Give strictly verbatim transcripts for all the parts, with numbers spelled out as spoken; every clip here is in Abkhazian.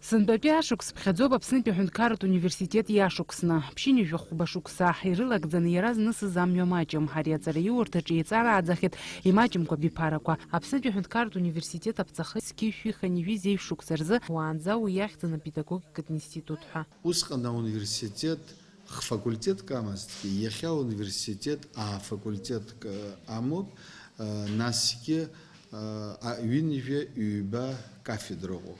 Сынтәатәи ашықәс ԥхьаӡоуп Аԥснытәи аҳәынҭқарратә университет иашықәсны. Ԥшьынҩажәи хәба шықәса ирылагӡаны иара знысыз амҩа маҷым. Ари аҵараиурҭаҿы еиҵарааӡахьеит имаҷымкәа абиԥарақәа. Аԥснытәи аҳәынҭқарратә университет аԥҵахы зқьи жәшәи хынҩажәи зеижә шықәса рзы уаанӡа уи иахьӡын апедагогикатә институт ҳәа. Усҟан ауниверситет хфакультетк амазҭгьы, иахьа ауниверситет афакультетк, э, амоуп, э, насгьы, э, а, ҩынҩажәа ҩба кафедра ыҟоуп.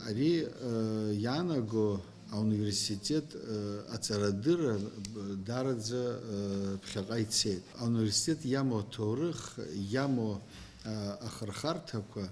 Ари, э, иаанаго ауниверситет, э, аҵарадырра, э, даараӡа, э, ԥхьаҟа ицеит. Ауниверситет иамоу аҭоурых, иамоу, э, ахырхарҭақәа,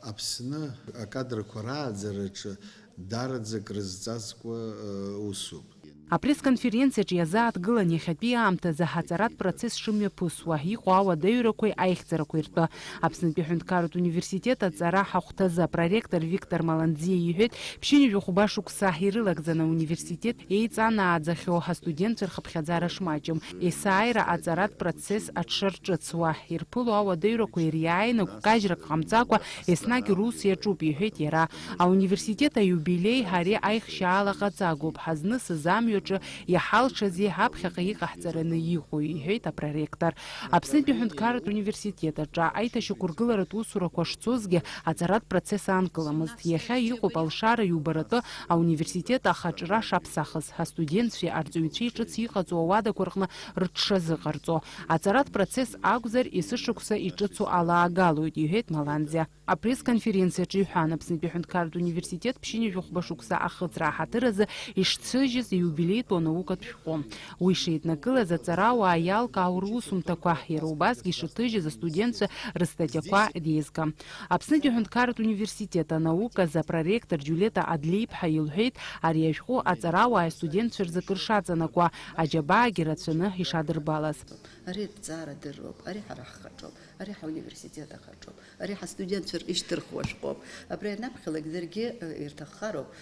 Аԥсны акадрақәа рааӡараҿы дараӡак рызҵазкуа усуп. Апресс-конференциаҿы иазааҭгылан иахьатәи аамҭазы аҵаратә процесс шымҩаԥысуа, иҟоу ауадаҩрақәеи аихьӡарақәеи ртәы. Аԥснытәи аҳәынҭқарратә университет аҵара ҳахәҭазы апроректор Виктор Маланӡиа иҳәеит, ԥшьынҩажәи хәба шықәса ирылагӡаны ауниверситет еиҵанааӡахьоу астудентцәа рхыԥхьаӡара шмаҷым, есааира аҵаратә процесс аҽшарҿыцуа, ирԥыло ауадаҩрақәа ириааины гәкажьрак ҟамҵакәа еснагь рус иаҿуп, иҳәеит иара. Ауниверситет аиубилеи ари аихшьаала ҟаҵагоуп, ҳазнысыз амҩаҿы иҳалшази ҳаԥхьаҟа иҟаҳҵараны иҟоу, иҳәеит апроректор. Аԥснытәи аҳәынҭқарратә университет аҿы аиҭашьақәыргыларатә усурақәа шцозгьы аҵаратә процесс аанкыламызт. Иахьа иҟоуп алшара иубаратәы ауниверситет ахаҿра шаԥсахыз, астудентцәеи арҵаҩцәеи ҿыц иҟаҵоу ауадақәа рҟны рыҽшазыҟарҵо. Аҵаратә процесс акәзар, есышықәса иҿыцу алаагалоит, иҳәеит Маланӡиа. Апресс-конференциаҿы иҳәан, Аԥснытәи аҳәынҭқарратә университет ԥшьынҩажәи хәба шықәса ахыҵра аҳаҭыр азы ишцәыжьыз ииубилеитәу анаукатә шәҟәы. Уи шеиднакылаз аҵарауаа иалкаау русумҭақәа, иара убасгьы ишыҭыжьыз астудентцәа рыстатиақәа реизга. Аԥснытәи аҳәынҭқарратә университет анауказы апроректор Џьулиета Адлеиԥҳа илҳәеит, ари ашәҟәы аҵарауааи астудентцәа рзы кыр шаҵанакуа, аџьабаагьы рацәаны ишадырбалаз. Ари рҭҵаара дыруп, ари ҳара ҳхаҿоуп, ари ҳауниверситет ахаҿоуп, ари ҳастудентцәа ишьҭырхуа шәҟәоуп. Абри анаԥхьалак даргьы, э, ирҭаххароуп, э,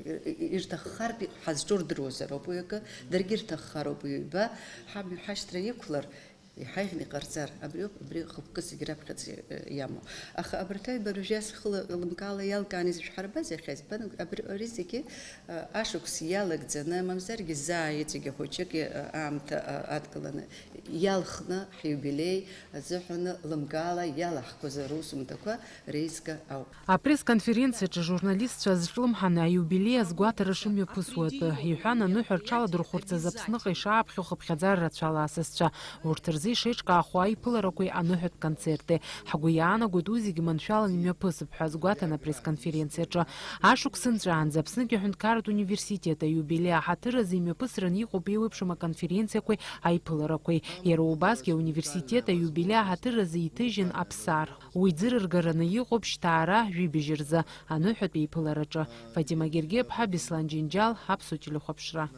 ир-, ир-, ирҭаххартә ҳазҿу рдыруазароуп уи акы, даргьы ирҭаххароуп ҩба, ҳамҩа ҳашьҭра иқәлар, иҳаиӷьны иҟарҵар, абриоуп, абри хықәкы зегь раԥхьаӡа, э, иамоу. Аха абарҭ аҩбаружьа схы ла-, лымкаала иалкааны изышәҳарбаз иахьа, избан, абри, ари зегьы, э, ашықәс иалагӡаны, мамзаргьы заа иҵегьы хәыҷык, э, аамҭа, э, адкыланы, иалхны ҳиубилеи азыҳәаны лымкаала иалаҳхыз русумҭақәа реизга ауп. Апресс-конференциаҿы ажурналистцәа азҿлымҳаны аиубилеи азгәаҭара шымҩаԥысуа атәы, иҳәан, аныҳәа рҽаладырхәырц азы Аԥсныҟа ишааԥхьо хыԥхьаӡара рацәала асасцәа, урҭ рзы ишеиҿкаахо аиԥыларақәеи аныҳәатә концерти. Ҳгәы иаанагоит, уи зегьы маншәалан имҩаԥысып ҳәа азгәаҭан апресс-конференциаҿы. Ашықәс нҵәаанӡа Аԥснытәи аҳәынҭқарратә университет аиубилеи аҳаҭыр азы имҩаԥысран иҟоуп еиуеиԥшым аконференциақәеи аиԥыларақәеи. Иара убасгьы ауниверситет аиубилеи аҳаҭыр азы иҭыжьын аԥсар. Уи ӡырыргараны иҟоуп шьҭа ара жәибжь рзы аныҳәатә еиԥылараҿы. Фатима Гергеԥҳа, Беслан Џьынџьал, Аԥсуа телехәаԥшра.